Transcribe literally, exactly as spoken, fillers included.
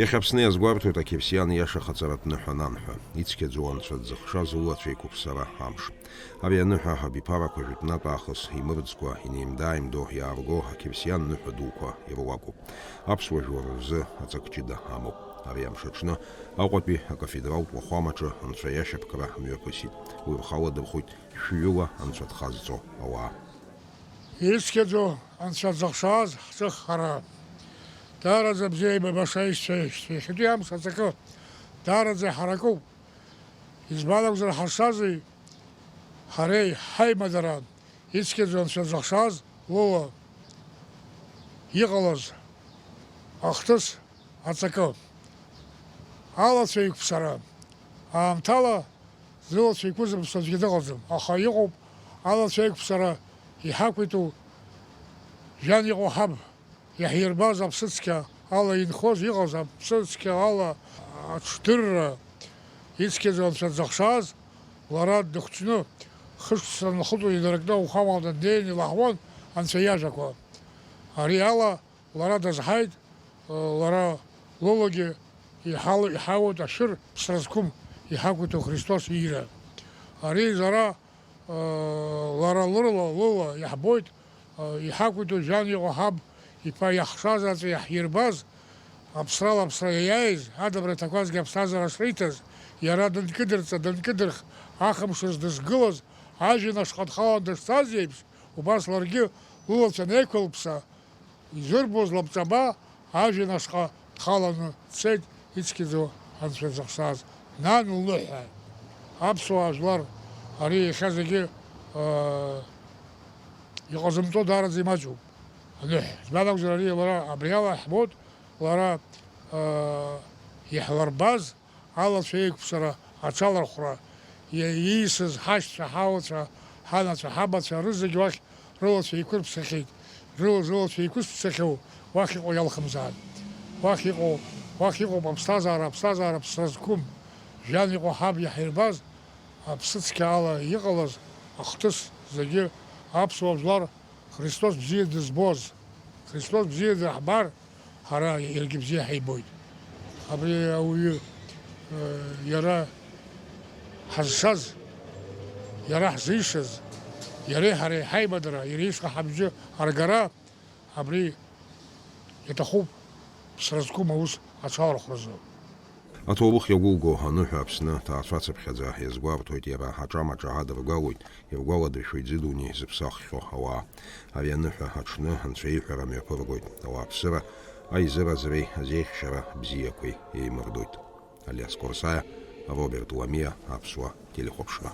Иахьа Аԥсны иазгәарҭоит ақьырсиан иаша хаҵаратә ныҳәа ананҳәа, ицқьаӡоу анцәа дзыхшаз лылацәа еиқәыԥсара амш. Ари аныҳәа абиԥарақәа жәытәнатә аахыс имырӡкәа, инеимда-ааимдо иаарго ақьырсиан ныҳәа дуқәа ируакуп. Аԥсуа жәлар рзы аҵак ҷыда амоуп. Ари амш аҽны Аҟәатәи акафедралтә уахәамаҿы анцәа иашьапкра мҩаԥысит. Уи рхы аладырхәит шәҩыла анцәа дхазҵо ауаа. Ицқьаӡоу анцәа дзыхшаз ҳҿыххара. Даараӡа бзиа ибаша ишьцәа, ишьцәа иахьатәи амш аҵакы даараӡа иҳаракуп. Избан акәзар ҳашази ҳареи ҳаимадара ицқьаӡоу анцәа дзыхшаз лыла иҟалаз ахҭыс аҵакы. Алацәа еиқәԥсара. Аамҭала зылацәа еиқәызымԥсо аӡәгьы дыҟаӡам, аха иҟоуп алацәа еиқәԥсара иҳақәиҭу жәан иҟоу ҳаб, иаҳирбаз аԥсыцқьа ала инхоз иҟаз аԥсыцқьа ала аҽдырра ицқьаӡоу анцәа дзыхшаз, лара дыхәҷны, хышықәса нахыҵуа инаркны ауахәамаҟны днеин илаҳауан анцәа иажәақәа. Ари ала лара дазҳаит, лара лылагьы иҳал-, иҳауеит ашәыр ԥсра зқәым, иҳақәиҭу Христос иира. Ари зара, лара лырла, лыла иаҳбоит, иҳақәиҭу жәан иҟоу ҳаб иԥа иаҳшаз аҵәа иаҳирбаз, аԥсрала аԥсра иаиааиз, адамра иҭақәазгьы аԥсҭазаара шриҭаз, иара дынкыдырҵа, дынкыдырх, ахымш рзы дызгылаз, ажәҩан ашҟа дхалан дышцаз еиԥш, убас ларгьы лылацәа анеиқәылԥса, изырбоз лабҿаба ажәҩан ашҟа дхаланы дцеит, ицқьаӡоу анцәа дзыхшаз, нан лныҳәа. Аԥсуаа жәлар ари иахьа зегьы, аа, иҟазымҵо даараӡа имаҷуп аныҳәа. Избан акәзар, ари лара абри ала иаҳбоит, лара, аа, иаҳлырбаз алацәа еиқәԥсара, аҽалархәра, иа-, ииасыз ҳашьцәа, ҳауацәа, ҳанацәа, ҳабацәа рызегь уахь рылацәа еиқәырԥсахьеит, рыла-, рылацәа еиқәызԥсахьоу уахь иҟоу иалхымзаан. Уахь иҟоу, уахь иҟоуп аԥсҭазаара, аԥсҭазаара ԥсра зқәым, жәан иҟоу ҳаб иаҳирбаз, аԥсыцқьа ала иҟалаз ахҭыс зегьы аԥсуа жәлар Христос бзиа дызбоз, Христос бзиа дырҳбар, ҳара иаргьы бзиа ҳаибоит. Абри ауаҩы, э, иара ҳазшаз, иара ҳзишаз, иареи ҳареи ҳаибадара, иара ишҟа ҳабжьы аргара, абри иаҭахуп ԥсра зқәым аус аҽалархәразы. Аҭоурых иагәылго аныҳәа Аԥсны ҭаацәацыԥхьаӡа иазгәарҭоит, иара аҿамаҿа адыргалоит, иргәаладыршәоит зыдунеи зыԥсы ахҟьо ауаа. Ари аныҳәа аҽны анцәа иҳәара мҩаԥыргоит, ауааԥсыра аизыразреи азеиӷьшьара бзиақәеи еимырдоит. Алиас Корсаиа, Роберт Ламиа, Аԥсуа телехәаԥшра.